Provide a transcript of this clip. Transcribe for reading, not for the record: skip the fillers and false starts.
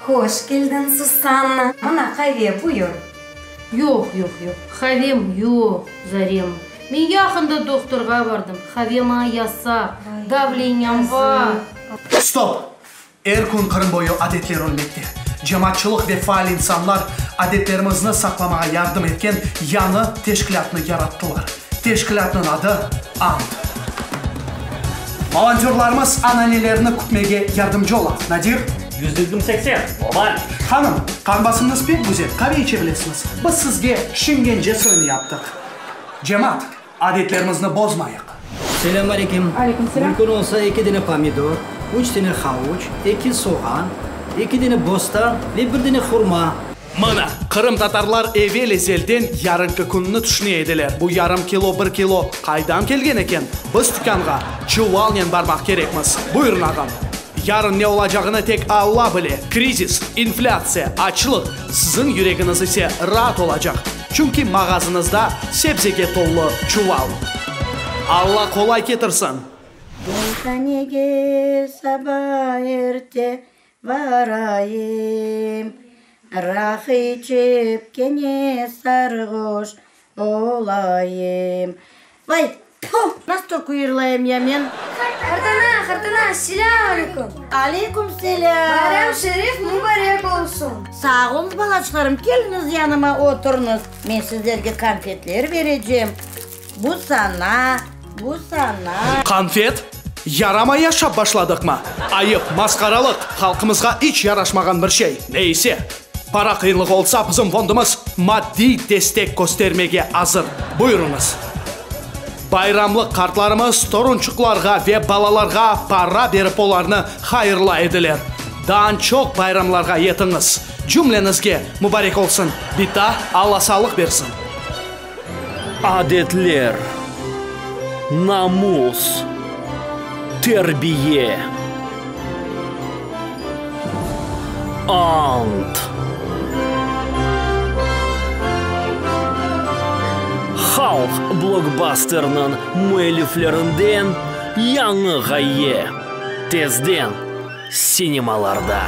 Hoş keldiñ, Susanna! Mına qave, buyur. Yoq, yoq, yoq, qavem yoq, Zarema. Men yaqında dohtorğa bardım, qave maña yasaq, davleniyam bar. Stop! Er kün Qırım boyu adetler ölmekte. Cemaatçılıq ve faal insanlar adetlerimizni saqlamağa yardım etken yañı teşkilâtnı yarattılar. Teşkilâtnıñ adı, Ant. Volontörlarımız ananelerni kütmege yardımcı ola. Nadir? 120, 80, normal. Hanım, qan basımıñız pek güzel, qave içe bilesiñiz. Biz sizge şingence soyunı yaptıq. Cemaat, adetlerimizni bozmayıq. Selâm aleyküm. Aleyküm selâm. Mümkün olsa eki dene pomidor, üç dene havuç, eki soğan, eki dene bostan ve bir dene hurma. Mına, qırımtatarlar evel-ezelden yarınki künni tüşüne ediler. Bu yarım kilo, bir kilo qaydan kelgen eken? Biz tükânğa çuvalnen barmaq kerekmiz. Buyurın, ağam. Yarın ne olacağını tek Alla bile, krizis, inflâtsiya, açlıq, siziñ yüregiñiz ise raat olacaq, çünki mağazıñızda sebzege tolu çuval. Alla qolay ketirsin! Meyhanege saba erte barayım, Rakı içip kene sarğoş olayım. Vay, tfu, nasıl yırlayım ya men? Qartana, qartana, selâm aleyküm! Aleyküm selâm! Bayram şerif mubarek olsun! Sağ oluñız, balaçıqlarım, keliñiz yanıma oturıñız, men sizlerge konfetler berecem. Bu saña, bu saña. Konfet? Yaramay yaşap başladıqmı? Ayıp, masqaralıq, halqımızğa iç yaraşmağan bir şey. Ne ise, para qıyınlığı olsa, bizim fondumız maddiy destek köstermege azır. Buyurıñız. Bayramlıq qartlarımız torunçıqlarğa ve balalarğa para berip olarnı hayırlay ediler. Daan çoq bayramlarğa yetiñiz. Cümleñizge mubarek olsun. Bita, Alla sağlıq bersin. Adetler, namus, terbiye, ant. Halq blokbasterniñ müelliflerinden yañı ğaye, tezden sinemalarda.